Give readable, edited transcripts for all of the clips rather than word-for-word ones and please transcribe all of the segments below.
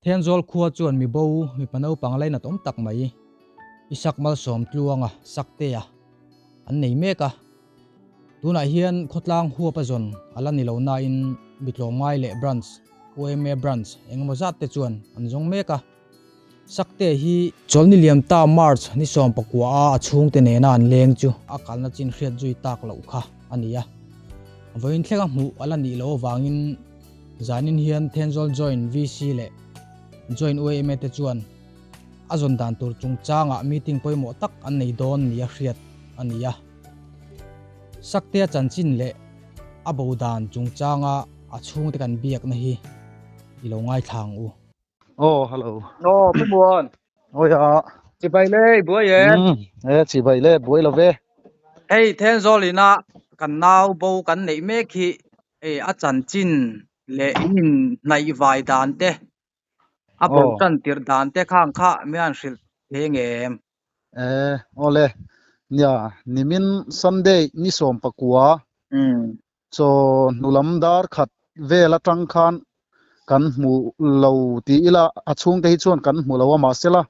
Thenzawl khua chuan mi bo, mipa naupang lainat awm tak mai, Isak Malsawm Tluanga, Saktea, an nei mek a. Tunah hian khawtlang huap a zawn a la ni lo nain mi tlawmngai leh branch, YMA branch, engemaw zat te chuan an zawng mek a. Saktea hi Chawlhni liam ta March ni 19 a a chhungte nena an leng chu a kalna chin hriat zui tak loh kha a ni a. Vawiin thlenga hmuh a la nih loh avangin Zanin hian Thenzawl Joint VC leh Joint YMA te chuan a zawn dan tur chungchangah meeting pawimawh tak an nei dawn nia hriat a ni a. Saktea chanchin leh a bo dan chungchanga a chhungte kan biakna hi i lo ngaithla ang u. Oh, hello. Oh, Pu Muan. Oi a. Chibai le, buai e. E chibai le, buai lo ve. Hei Thenzawl ina kan nau bo kan neih mek hi e a chanchin leh in in hnaih vai dan te a bo Oh. tan tirh dan te khang kha mi han hrilh thei ngem. E, ole. Nia, nimin Sunday ni 19 Chaw hnulam dar khat vel atang khan kan hmu lo ti ila a chhungte hi chuan kan hmu lo a mahsela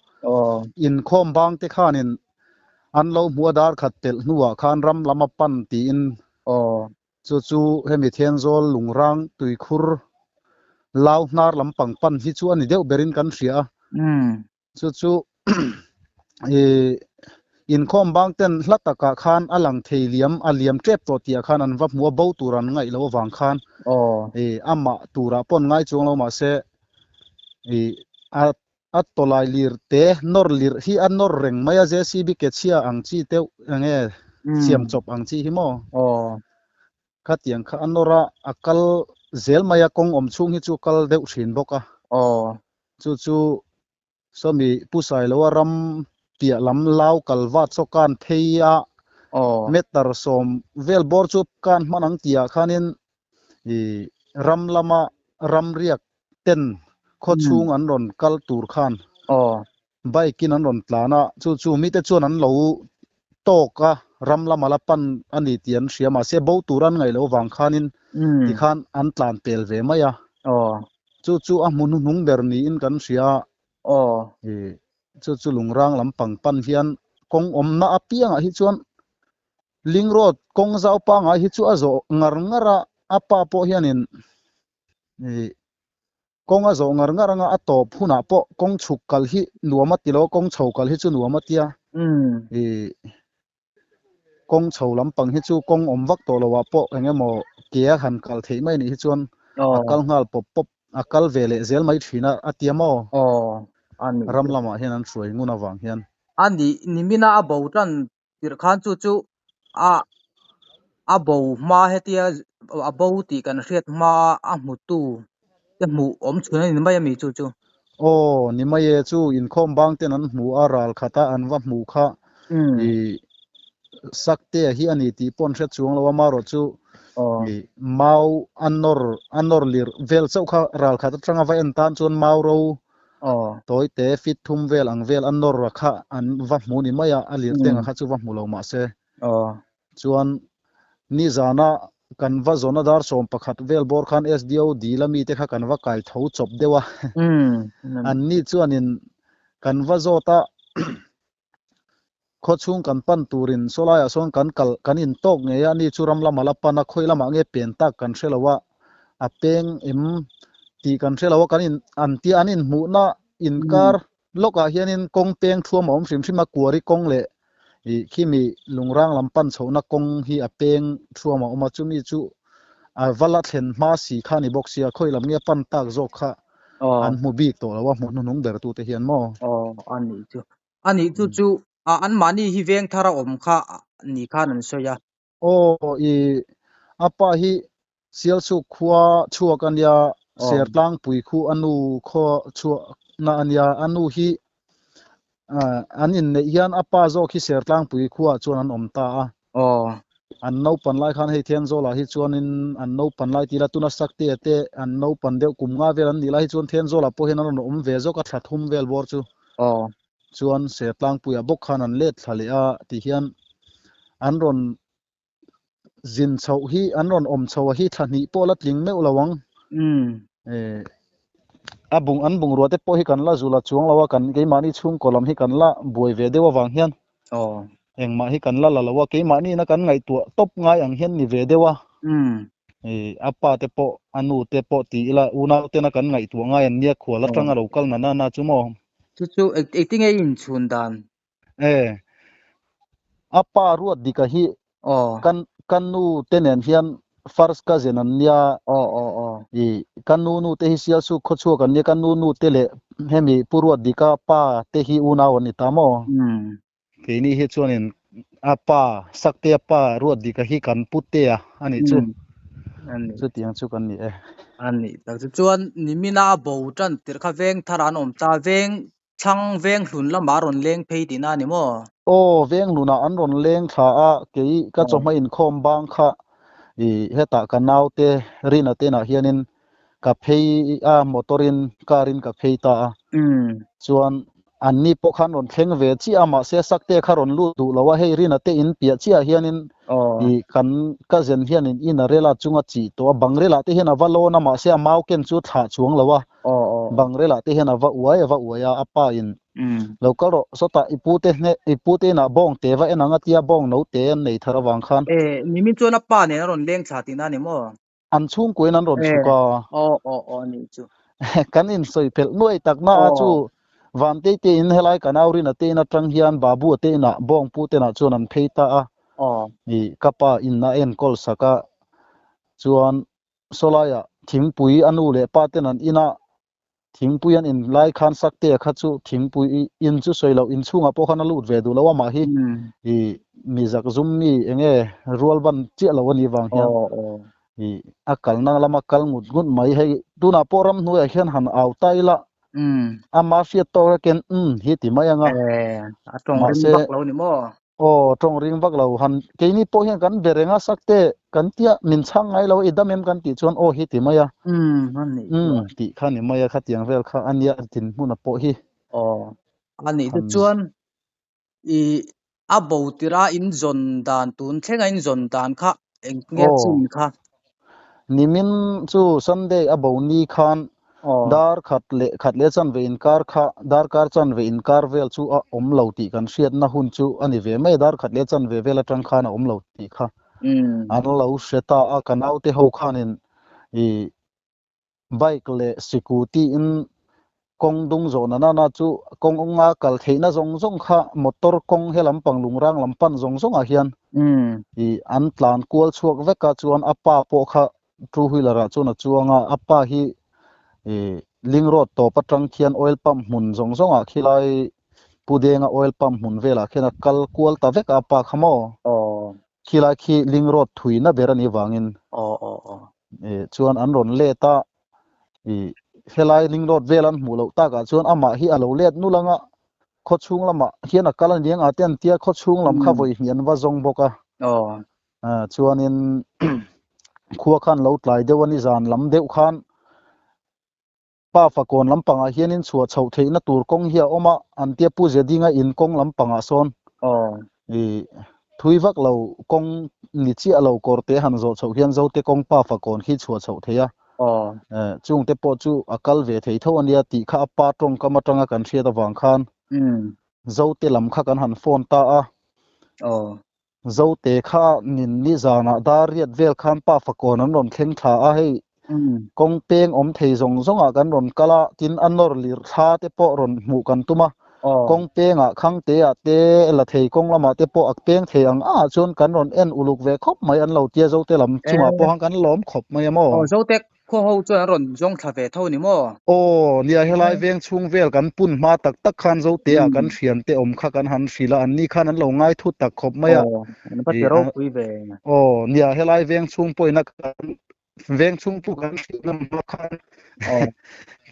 inkhawm bang te khanin an lo hmu a dar khat pelh hnuah khan ram lam a pan tiin chu chu hemi Thenzawl lungrang tuikhur lau hnar lampang pan hi chu a ni deuh berin kan hria a. Chu chu i inkhawm bang ten hla takah khan a lang thei liam a liam tep tawh tihah khan an va hmu a, bo tur an ngaih loh avang khan i amah turah pawh an ngai chuang lo mahse i a a tawlai lir te nawr lirh hi a nawr reng mai a JCB ke chhia ang chi deuh enge siam chawp ang chi hi maw khatiang kha a nawr a, a kal zel mai a kawng awm chhung hi chu a kal deuh thin bawk a. Chu chu sawmi Pu Sailoa ram piah lam lau kal vat saw kan phei a, meter 10 vel bawr chu kan hman ang tihah khanin i ram lama ram riak ten khaw chhung an rawn kal tur khan bike in an rawn tlan a, chu chu mite chuan an lo tawk a, ram lama la pan a ni tih an hria mahse bo tur an ngaih loh avang khanin tikhan an tlan pel ve mai a, chu chu a hmu hnuhnung ber niin kan hria a, chu chu lungrang lampang pan hian kawng awmna apiangah hi chuan Ling Road kawng zau pangai hi chu a zawh ngar ngar a, a pa pawh hianin Kawng a zawh ngar ngar anga a tawp hunah pawh kawng chhuk kal hi nuam a ti lo, kawng chho kal hi chu nuam a tia. I kawng chho lampang hi chu kawng awm vak tawh loah pawh eng emaw ke a han kal theih mai nih hi chuan a kal nghal pawp pawp, a kal ve leh zel mai thin a, a tia maw? Ram lamah hian an hruai ngun avang hian. A nih, nimina a bo tan tirh khan chu chu a a bo hma hetia a bo tih kan hriat hma a hmutu te hmuh awm chhun a ni mai ami chu chu. Aw ni mai e chu inkhawm bang ten an hmu a ral khat a an va hmuh kha i Saktea hi a ni tih pawh an hre chuang lo a marawh chu i mau a nawr a nawr lirh vel chauh kha ral khat atanga va en tan chuan mau ro Tawi te fit thum vel ang vel a nawr a kha an va hmu ni mai a, a lir teng a kha chu va hmu lo mahse. Chuan nizana kan va zawna dar 11 vel bawr khan SDO dil a mite kha kan va kai tho chawp deuh a. An ni chuanin kan va zawt a, khaw chhung kan pan turin sawlaiah sawn kan kal kan intawk ngei a, ani chu ram lama la pan a, khawi lamah nge pen tak kan hre lo a, a peng em tih kan hre lo a, kan in an tia an inhmuhna inkar lawkah hianin kawng peng thuam a awm hrim hrim a, kuari kawng leh ih khimi lungrang lam pan chhohna kawng hi a peng thuam a awm a, chumi chu a va la thlen hma si kha a ni bawk sia, khawi lam nge pan tak zawk kha an hmu bik tawh lo a, hmuh hnuhnung ber tute hian maw? Aw a nih chu. A nih chu chu a anmahni hi veng thar a awm kha ni khan an sawi a. Aw i a pa hi Sialsuk khua chhuak a nia, Sertlangpui khu a nu khaw chhuahna a nia, a nu hi an inneih hian a pa zawk hi Sertlangpui khuaah chuan an awm ta a. An naupan lai khan hei Thenzawlah hi chuanin an naupan lai tila tuna Saktea te an naupan deuh kum nga vel an nih lai hi chuan Thenzawlah pawh hian an rawn awm ve zawk a thla thum vel bawr chu. Chuan Sertlangpuiah bawk khan an let thla leh a ti hian an rawn zin chhoh hi an rawn awm chho a hi thla hnih pawh la tling meuh lo ang. A bung an bungrua te pawh hi kan la zula chuang lo a, kan keimahni chhungkaw lam hi kan la buai ve deuh avang hian engmah hi kan la la lo a, keimahniina kan ngaihtuah tawp ngai ang hian ni ve deuh a. I a pa te pawh a nu te pawh ti ila unau tena kan ngaihtuah ngai an nia khual atanga lo kal na na na chu maw. Chu chu engtinge i inchhun dan? E a pa ruat dika hi kan ka nu te nen hian first cousin an nia. I ka nu nu te hi Sialsuk khawchhuak an nia, ka nu nu te leh hemi Pu Ruat Dika pa te hi unau an ni ta maw? Keini hi chuanin a pa Saktea pa Ruat Dika hi kan putea a nih chu. Chutiang chu kan ni e. A nih tak chu. Chuan nimina a bo tan tirh kha veng thar an awm ta, veng Thlang veng hlun lamah a rawn leng phei tihna a ni maw? Aw, veng hlunah an rawn leng thla a, kei ka chawhma inkhawm bang kha i hetah ka naute Rina tenah hianin ka phei a, motor in car in ka phei ta a. Chuan anni pawh khan rawn thleng ve chiah a, mahse Sakte kha rawn lut duh lo a, hei Rina te in piah chiah hianin i kan cousin hianin in a rel a chunga chih tawh a, bangrel ah te hian a va lawn a, mahse a mau ken chu thlah chuang lo a. Bangrel ah te hian a va uai a va uai a, a pa in lo kal rawh sawtah i pu te hne i pu te inah bawng te va en ang a tia bawng no te an nei thar avang khan. E, nimin chuan a pa nen a rawn leng thla tihna a ni maw? An chhungkua in an rawn chhuk a. Aw aw aw a nih chu. Kan insawi phelh nuai tak na a chu Vantei te in helai kan au rin a te in atang hian Babu a te inah bawng pu te inah chuan an phei ta a. I ka pa in a enkawl sak a chuan Sawlaiah thingpui a nu leh pa ten an in a, thingpui an in lai khan Saktea kha chu thingpui in chu sawi loh inchhungah pawh khan a lut ve duh lo a, mah hi i mi zak zum mi eng nge rual ban chiah lo a nih vang hian i a kalna lama kal ngut ngut mai hei tunah pawh ramhnuaiah hian han au ta ila ama hriat tawk rakin umm hi ti mai ang a, mahse Aw, tawng ring vak lo han keini pawh hian kan be reng a Sakte kan tia min chhang ngai lo i dam em kan tih chuan aw hi ti mai a. Umm, a nih chuan. Umm, tih kha ni mai a khatiang vel kha a nia dinhmun a pawh hi. Aw, a nih te chuan i a bo tirh a in zawn dan tun thleng a in zawn dan kha eng nge chin kha? Nimin chu Sunday a bo ni khan Dar khat leh khat leh chanve inkar kha darkar chanve inkar vel chu a awm lo tih kan hriatna hun chu a ni ve mai a, dar khat leh chanve vel atang khan a awm lo tih kha an lo hre ta a, ka naute ho khanin i bike leh sikuti in kawng dung zawh na nana chu kawng nga kal theihna zawng zawng kha motor kawng he lampang lungrang lam pan zawng zawngah hian i an tlan kual chhuak vek a, chuan a pa pawh kha Two wheeler ah chuan a chuang a, a pa hi ih link road tawp atang khian oil pump hmun zawng zawng ah khilai Pu Denga oil pump hmun velah khian a kal kual ta vek a a pa kha maw? Khilai khi link road thui na ber a nih vangin ih chuan an rawn let a, ih helai link road vel an hmuh loh takah chuan amah hi a lo let nul ang a, khawchhung lamah hian a kal a ni ang a te an tia khawchhung lam kha vawi hnih an va zawng bawk a. Chuanin khua khan lo tlai deuh a ni zan lam deuh khan pa fakawn lampangah hianin chhuah chhoh theihna tur kawng hi a awm a, an tia Pu Zedinga in kawng lampangah sawn ih thui vak lo kawng ni chiah lo kawr te han zawh chhoh hian Zote kawng pa fakawn khi chhuah chhoh thei a, chungte pawh chu a kal ve thei tho a nia tih kha a pa tawngkam atanga kan hriat avang khan Zote lam kha kan han phone ta a. Zote kha nin ni zanah dar riat vel khan pa fakawn an rawn thleng thla a, hei kawng peng awm thei zawng zawngah kan rawn kal a, tin a nawr lir thla te pawh rawn hmuh kan tum a, kawng pengah Khangteah te la thei kawng lamah te pawh a peng thei ang ah chuan kan rawn en uluk ve khawp mai an lo tia Zote lam chungah pawh khan kan lawm khawp mai a maw? Aw Zote Khaw ho chuan an rawn zawng thla ve tho ni maw? Aw, nia helai veng chhung vel kan pun hma tak tak khan Zotea kan hriante awm kha kan han hrilh a, anni khan an lo ngai thut tak khawp mai a. Aw, an va ti ropui ve. Aw, nia helai veng chhung pawhin a kan veng chhung pawh kan hrilh lam hma khan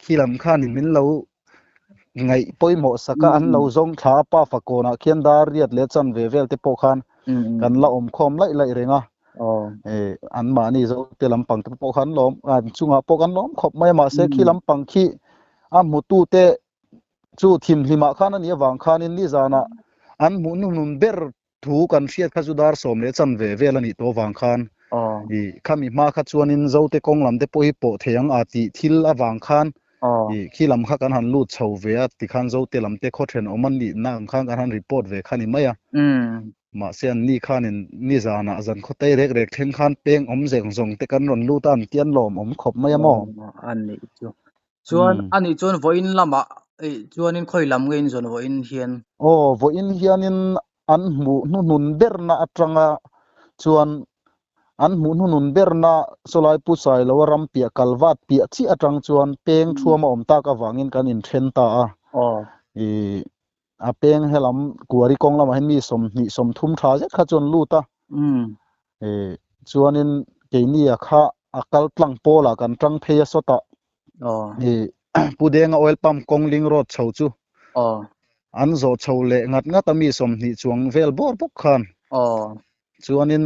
khi lam khanin min lo ngaih pawimawh sak a, an lo zawng thla a, pa fakawnah khian dar riat leh chanve vel te pawh khan kan la awm khawm laih laih reng a, an mahni zo te lampang te pawh khan lawm an chungah pawh kan lawm khawp mai a, mahse khi lampang khi a hmutu te chu thimhlimah khan a nih avang khanin nizanah an hmuh hnuhnun ber Thu kan hriat kha chu dar sawm leh chanve vel a nih tawh avang khan i khami hma kha chuanin Zote kawng lam te pawh hi pawh thei ang a tih thil avang khan Aw. I khi lam kha kan han lut chho ve a, tikhan Zote lam te khaw thenawm an nihna ang khan kan han report ve kha ni mai a. Mahse an ni khanin nizanah zan khaw tei rek rek thleng khan peng awm zeng zawng te kan rawn lut a, an tian lawm awm khawp mai a maw? Aw, a nih chu. Chuan a nih chuan vawiin lamah chuanin khawi lam nge in zawn vawiin hian? Aw, vawiin hianin an hmuh hnuhnun berna atanga chuan an hmuh hnuhnun berna sawlai Pu Sailoa ram piah kalvat piah chiah atang chuan peng thuam a awm tak avangin kan inthen ta a. Ih, a peng helam kuari kawng lamah hian mi 20 30 tha zet kha chuan lut a. Ih, chuanin keini a kha a kal tlang pawlah kan tang phei a sawtah. Ih, Pu Denga oil pump kawng ling road chho chu an zawh chho leh ngat ngat a mi 20 chuang vel bawr bawk khan. Chuanin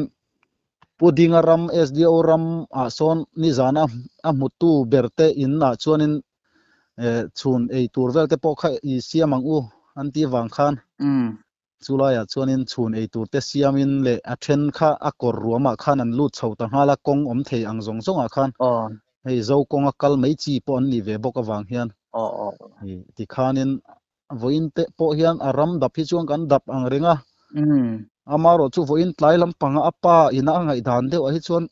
Pu Dinga ram SDO ram ah sawn nizana a hmutu ber te in ah chuanin chhun ei tur vel te pawh kha i siam ang u an tih vang khan chulaiah chuanin chhun ei tur te siamin leh a then kha a kawr ruamah khan an lut chho ta nghal a, kawng awm thei ang zawng zawngah khan hei zo kawnga kal mai chi pawh an nih ve bawk avang hian tikhanin vawiin te pawh hian a ram dap hi chuan kan dap ang reng a, amaherawh chu vawiin tlai lampanga a pa ina a ngaihdan deuhah hi chuan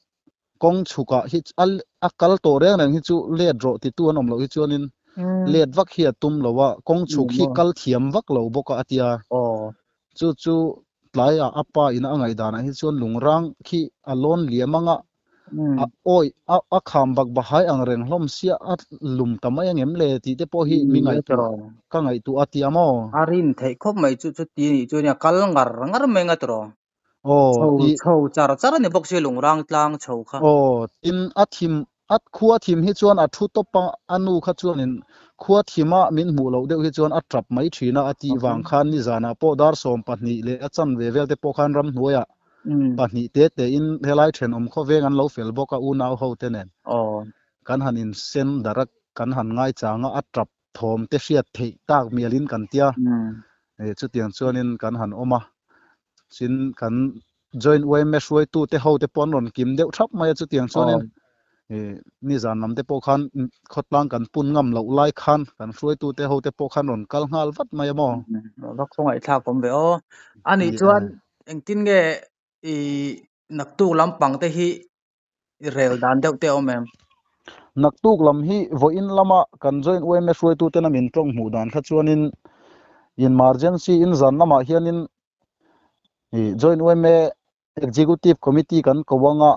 kawng chhukah hi a kal tawh reng reng hi chu let rawh titu an awm loh hi chuanin let vak hi a tum lo a, kawng chhuk hi kal thiam vak lo bawk a a tia. Chu chu tlaiah a pa ina a ngaihdanah hi chuan lungrang khi a lawn liam anga a awi a kham bak bahai ang reng hlawm sia a lum ta mai angem le tih te pawh hi mi ngaihtuah ka ngaihtuah a tia maw? A rin theih khawp mai chu chuti nih chuan a kal ngar ngar mai anga tiraw? Aw Chho i chho char char a ni bawk sia lungrang tlang chho kha. Aw tin a thim a khua thim hi chuan a thu tawp a a nu kha chuanin khua thima min hmuh loh deuh hi chuan a tap mai thin a a tih vang khan nizanah pawh dar 12 leh a chanve vel te pawh khan ramhnuaiah pahnih te tein helai thenawm khawveng an lo fel bawk a unau ho te nen kan han insen darh a kan han ngaichang a a tap thawm te hriat theih tak mialin kan tia chutiang chuanin kan han awm a chin kan joint yma hruaitu te ho te pawh an rawn kim deuh thap mai a chutiang chuanin nizan lam te pawh khan khawtlang kan pun ngam loh lai khan kan hruaitu te ho te pawh khan rawn kal nghal vat mai a maw? Va khawngaih thlak awm ve aw. Anih chuan engtin nge i naktuk lampang te hi i rel dan deuh te awm em? Naktuk lam hi vawiin lama kan joint yma hruaitu tena min tawng hmuh dan kha chuanin emergency in zan lamah hianin joint yma Executive Committee kan ko anga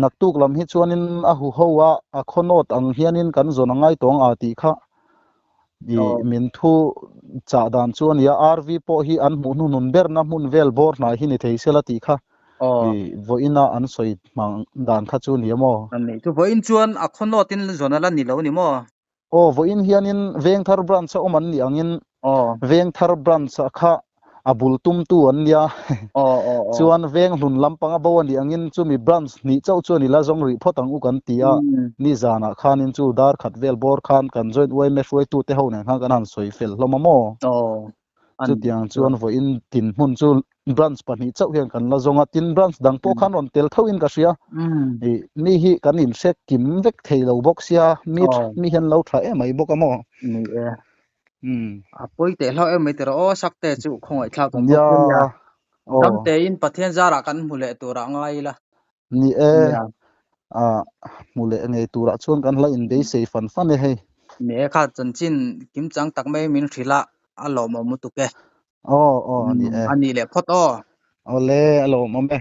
naktuk lam hi chuanin a huho a a khawnawt ang hianin kan zawn a ngai tawng a tih kha i min thu chah dan chu a nia. RV pawh hi an hmuh hnuhnun berna hmun vel bawr hnai hi ni thei sela tih kha i vawiina an sawi hmang dan kha chu nia maw? A nih chu vawiin chuan a khawnawtin zawn a la ni lo ni maw? Aw, vawiin hianin Vengthar Branch a awm an nih angin Vengthar Branch a kha a bul tumtu an nia. Chuan Venghlun lampanga bo a nih angin chumi Branch hnih chauh chuan i la zawng rih phawt ang u kan ti a. Nizanah khanin chu dar khat vel bawr khan kan joint yma hruaitute ho nen khan kan han sawi fel hlawm a maw? Chutiang chuan vawiin tin hmun chu branch pahnih chauh hian kan la zawng a, tin branch dang pawh khan rawn tel tho in ka hria. Ih mi hi kan inhre kim vek thei lo bawk sia, mi mi hian lo tha em mai bawk a maw? Ni e. A pawi teh hlauh em mai tiraw aw Sakte chu khawngaih thlak awm bawk sia nia. Dam tein Pathian zarah kan hmu leh turah ngai ila. Ni e. A hmu leh ngei turah chuan kan la inbeisei fan fan e hei. Ni e kha chanchin kimchang tak mai min hrilh a, a lawmawm lutuk e. Aw aw ni e. A nih leh phawt aw. Awle a lawmawm e.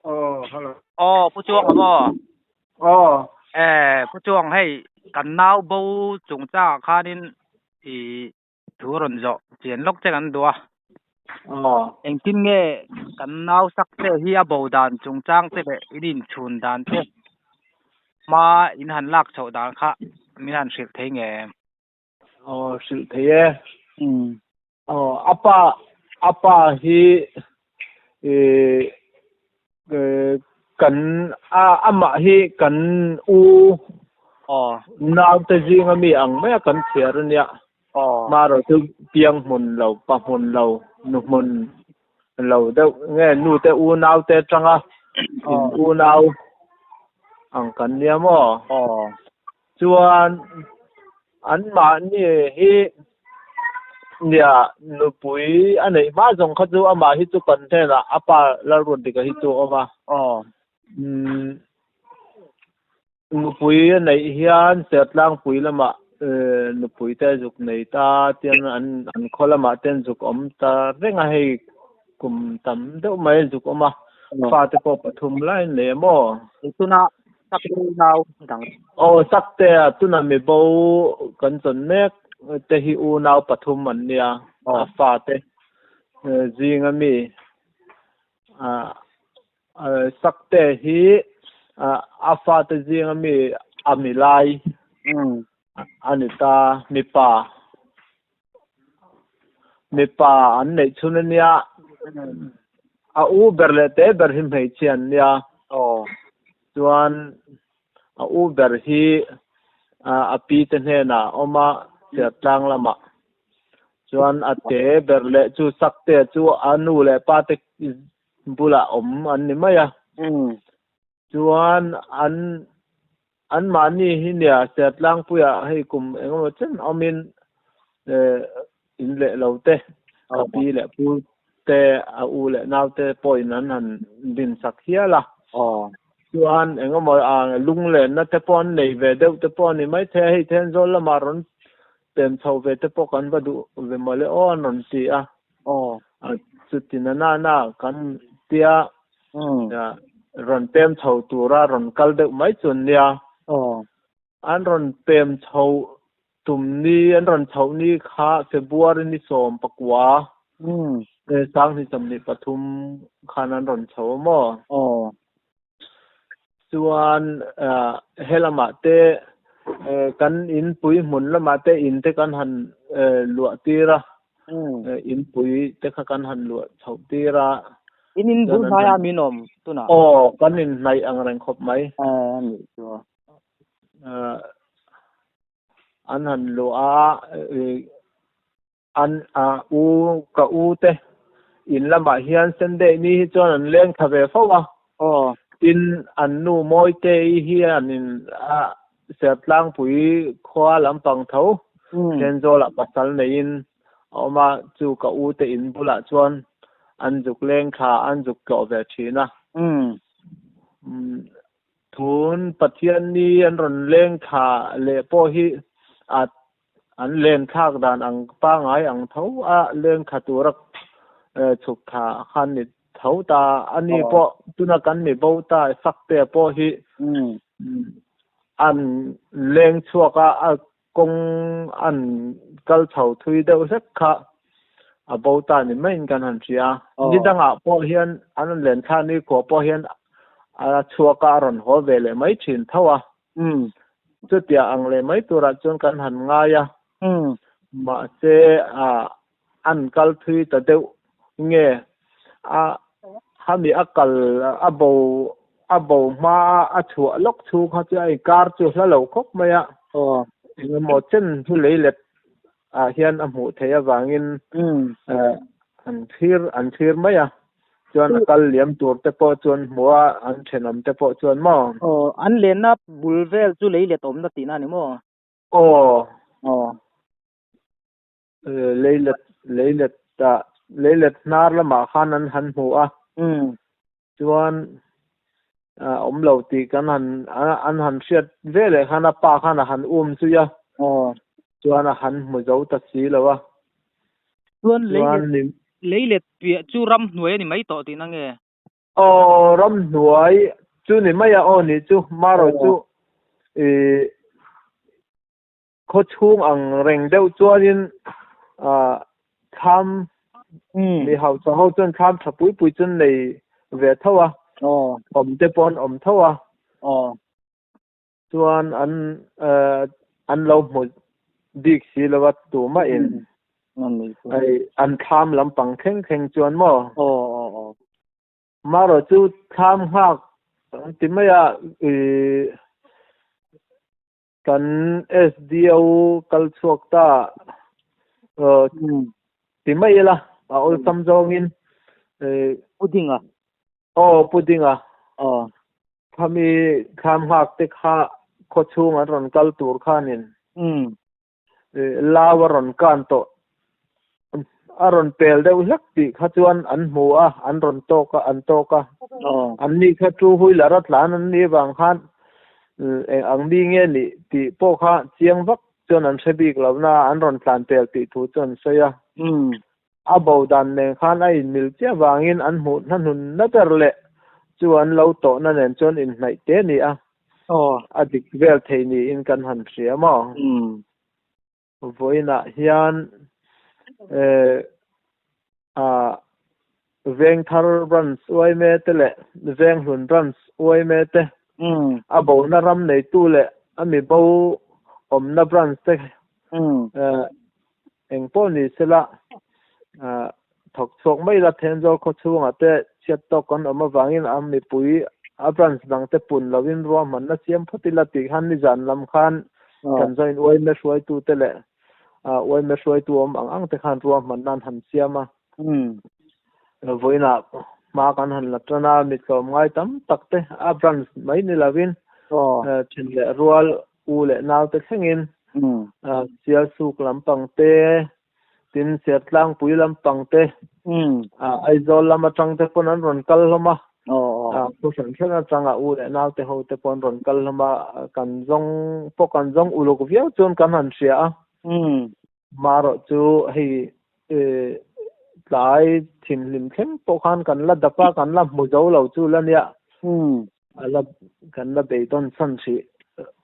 Aw hello. Aw Pu Chuang a maw? Aw. E Pu Chuang hei kan nau bo chungchangah khanin i Thu rawn zawh chian lawk che kan duh a. Aw. Engtin nge kan nau sak che hi a bo dan chungchang che leh in inchhun dan che hma in han lak chhoh dan kha min han hrilh thei nge em? Aw, hrilh thei e. Aw, a pa, a pa hi i kan a amah hi kan u naute zinga mi ang maia kan chhiar a nia marawh chu piang hmun lo pa hmun lo nu hmun lo deuh nge nu te unaute atanga in unau ang kan nia maw? Chuan anmahni hi nia nupui a neih hma zawng kha chu amah hi chu kan hnenah a pa Lalruatdika hi chu a awm a. Nupui a neih hian Sertlangpui lamah nupui te zuk nei ta tian an an khaw lamah ten zuk awm ta reng a hei kum tam deuh mai zuk awm a fate pawh pathum lai an nei a maw? Tuna Sakte unau dang. Aw Sakte a tuna mi bo kan chawn mek te hi unau pathum an nia a fate zinga mi Sakte hi a fate zinga mi a milai a ni ta mipa mipa an neih chhun a nia a u ber leh te ber hi hmeichhia an nia chuan a u ber hi a pi te hnenah a awm a Sertlang lamah chuan a te ber leh chu Sakte chu a nu leh pa te bulah awm an ni mai a chuan an anmahni hi nia Sertlangpuiah hei kum engemaw chen awmin eh in leh lo te a pi leh pu te a u leh nau te pawhin an han din sak hial a chuan engemaw a lunglenna te pawh an nei ve deuh te pawh a ni maithei a hei Thenzawl lamah rawn pem chho ve te pawh kan va duh ve mawle aw an rawn ti a chuti na na na kan tia rawn pem chho tura rawn kal deuh mai chu an nia an rawn pem chho tum ni an rawn chhoh ni kha February ni 19 2023 khan an rawn chho a maw Chuan he lamah te kan inpui hmun lamah te in te kan han luah tir a, inpui te kha kan han luah chhoh tir a. In in bul hnaia min awm tunah? Aw, kan in hnaih ang reng khawp mai. A nih chu. An han luah a, An a u ka u te in lamah hian Sunday ni hi chuan an leng thla ve fo a. Aw. Tin, an nu Mawitei hian in a Sertlangpui khua lampang tho Thenzawl ah pasal neiin a awm a, chu ka u te in bulah chuan an zuk leng thla an zuk tlawh ve thin a. Tun Pathian ni an rawn leng thla leh pawh hi a An len thlak dan ang pangai ang tho a leng thla tura chhuk thla khan ni tho ta. A ni pawh tuna kan mi bo ta Sakte pawh hi an leng chhuak a, a kawng an kal chho thui deuh hlek kha a bo ta ni maiin kan han hria. Ni dangah pawh hian an len thlak ni khua pawh hian a chhuak a, a rawn haw ve leh mai thin tho a. Chutia ang leh mai turah chuan kan han ngai a. Mahse an kal thui ta deuh nge a hami a kal a bo a bo hma a a chhuah lawk chhung kha chu a inkar chu hla lo khawp mai a. Engemaw chen hnu lei let ah hian a hmuh theih avangin an thlir an thlir mai a chuan a kal liam tur te pawh chuan hmuh a an thenawm te pawh chuan maw. Aw an lenna bul vel chu lei let awmna tihna a ni maw? Aw. Aw. Lei let lei let ah lei let hnar lamah khan an han hmu a. Chuan awm lo tih kan han an han hriat ve leh khan a pa khan a han um zui a chuan a han hmu zo ta si lo a. Chuan lei let lei let piah chu ramhnuai a ni mai tawh tihna nge? Aw ramhnuai chu ni mai a aw nih chu marawh chu ih Khawchhung ang reng deuh chuanin thlam mi hausa ho chuan thlam tha pui pui chu an nei ve tho a, awm te pawh an awm tho a, chuan an an lo hmu bik si lo a tumahin an thlam lampang thleng thleng chuan maw? Marawh chu thlam nghak an ti mai a ih. Kan SDO kal chhuak ta ti mai ila a awlsam zawngin Pudinga aw Pudinga aw khami thlam nghak te kha khaw chhung an rawn kal tur khanin lau a rawn kan tawh a rawn pel deuh hlek tih kha chuan an hmu a, an rawn tawk a, an tawk a. An ni kha two wheeler a tlan an nih vang khan eng ang mi nge nih tih pawh kha chiang vak chuan an hre bik lo na an rawn tlan pel tih thu chu an sawi a. A bo dan nen khan a inmil chiah vangin an hmuh hnahnun na ber leh chu an lo tawhna nen chuan inhnaih te a ni a. A dik vel thei niin kan han hria maw? Vawiinah hian Vengthar Branch uaime te leh Venghlun Branch uaime te, a bona ram neitu leh a mi bo awmna branch te eng pawh ni sela thawk chhuak mai la Thenzawl khaw chhungah te chhiat tawk kan awm avangin a mipui a branch dang te pun lovin ruahmanna siam phawt ila tih khan nizan lam khan kan join uaime hruaitu te leh uaime hruaitu awm ang ang te khan ruahmanna an han siam a. Vawiinah hma kan han la tan a, mi tlawmngai tam tak te a branch mai ni lovin then leh rual u leh nau te thlengin Sialsuk lampang te Tin, Sertlangpui lampang te, Aizawl lam atang te pawn an rawn kal hlawm a, khaw hran hran atanga u leh nau te ho te pawh an rawn kal hlawm a, kan zawng pawh kan zawng uluk viau chuan kan han hria a. Marawh chu hei tlai thinhlim thleng pawh khan kan la dap a, kan la hmu zo lo chu la nia. A la kan la beidawn chhan hrih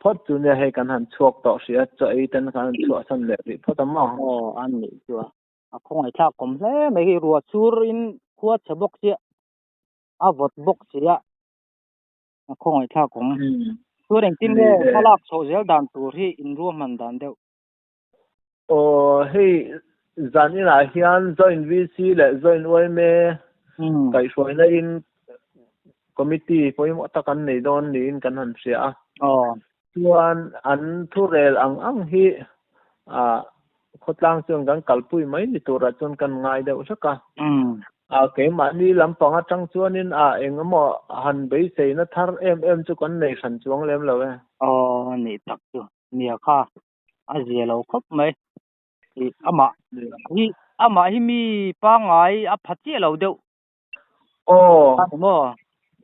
phawt chu nia hei kan han chhuak tawh hrih a, chaw ei ten kan han chhuah chhan leh rih phawt a maw? Aw a nih chu a, a khawngaih thlak awm hle mai hi ruah chur in khua chhe bawk sia, a vawt bawk sia, a khawngaih thlak awm. Chuan engtin nge thlalak chhoh zel dan tur hi in ruahman dan deuh? Aw hei zan inah hian Joint VC leh Joint yma kaihhruaina in committee pawimawh tak an nei dawn niin kan han hria a. Chuan an thurel ang ang hi khawtlang chuan kan kalpui mai ni turah chuan kan ngai deuh hlek a. Keimahni lampang atang chuanin a eng emaw han beiseina thar em em chu kan nei hran chuang lem lo e. Aw nih tak chu nia kha. A zia lo khawp mai. I amah hi amah hi mi pangngai a pha chiah lo deuh. Aw. A ni maw?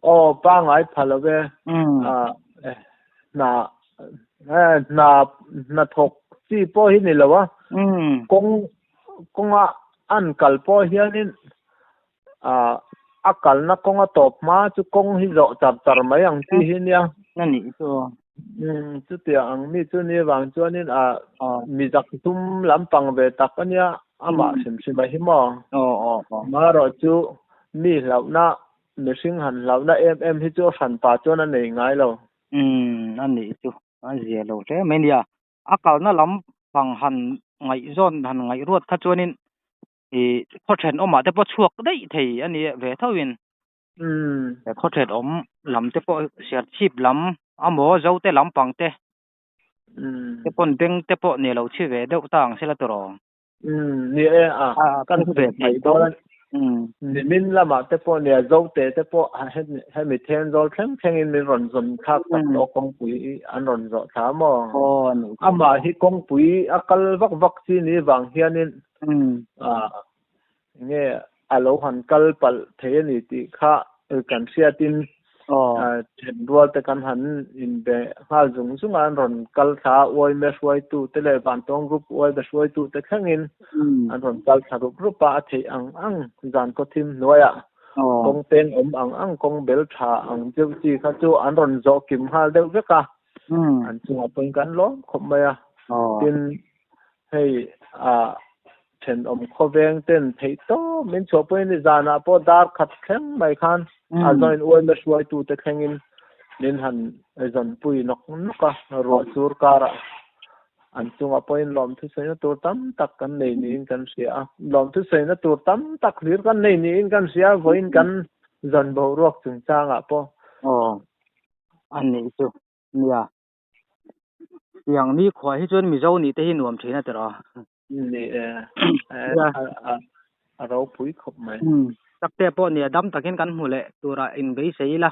Aw pangngai pha lo e. Hna hna hna thawk chi pawh hi ni lo a. Kawng kawnga an kal pawh hianin a kalna kawnga tawp hma chu kawng hi zawh char char mai ang chi hi nia. Na nih chu. Chutia ang mi chu ni vang chuanin a mi zak tum lampang ve tak a nia amah hrim hrim a hi maw. Marawh chu mi hlauhna mihring han hlauhna em em hi chu a hranpa chuan a nei ngai lo. A nih chu a zia lo hle mai nia. A kalna lampang han ngaihzawn han ngaihruat kha chuanin I khaw thenawmah te pawh chhuak daih thei a ni ve tho in. Khaw thenawm lam te pawh Serchhip lam amaw Zote lampang te te pawn beng te pawh ni lo chhi ve deuh ta ang sela tawh. Ni e a kan ve thei dawn. Nimin lamah te pawh nia Zote te pawh hemi Thenzawl thleng thlengin min rawn zawn thlak tak tawh kawngpui an rawn zawh thla maw. Amah hi kawngpui a kal vak vak chi ni vang hianin Nge a lo han kal palh thei a ni tih kha kan hriatin thenrual te kan han inbe nghal zung zung a, an rawn kal thla a, uaime hruaitu te leh Vantawng Group uaime hruaitu te thlengin an rawn kal thla rup rup a, a theih ang ang zan khaw thim hnuaiah kawng peng awm ang ang kawng bel tha ang deuh chi kha chu an rawn zawh kim nghal deuh vek a, an chungah pawhin kan lawm khawp mai a, tin Hei a thenawm khawveng ten theih tawp min chhuah pawhin ni zanah pawh dar khat thleng mai khan a zawn uaima hruaitu te thlengin min han zawnpui nawk nawk a, ruah sur karah an chungah pawhin lawmthu sawina tur tam tak kan nei niin kan hria a, lawmthu sawina tur tam tak hlir kan nei niin kan hria a, vawiin kan zawn boruak chungchangah pawh. Aw a nih chu nia. Tiang ni khua hi chuan Mizo nih te hi nuam thin a tiraw? Ni e, a ropui khawp mai. Takte pawh nia dam takin kan hmu leh turah inbeisei ila.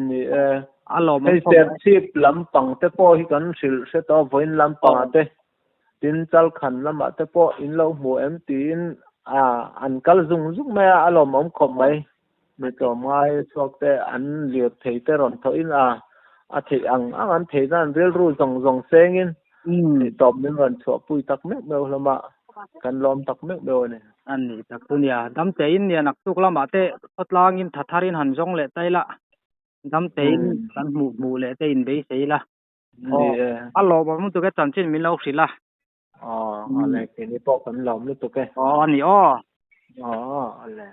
Ni e. A lawmawm Hei khawp mai. Serchhip lampang te pawh hi kan hrilh hre tawh a, vawiin lampangah te, tin Chalkhan lamah te pawh in lo hmu em tiin a an kal zung zung mai a, a lawmawm khawp mai. Mi tlawmngai chhuak te an lirthei te rawn thawhin a a theih ang ang an theih nan rilru zawng zawng sengin theihtawp min rawn chhuahpui tak meuh meuh hlawm a, kan lawm tak meuh meuh a ni. A ni tak chu nia, damtein nia naktuk lamah te khawtlangin tha tharin han zawng leh ta ila, damtein kan hmuh hmuh leh te inbeisei ila. Ni e. A lawmawm lutuk e chanchin min lo hrilh a. Aw, a le, keini pawh kan lawm lutuk e. Aw, a ni aw. Aw, a le.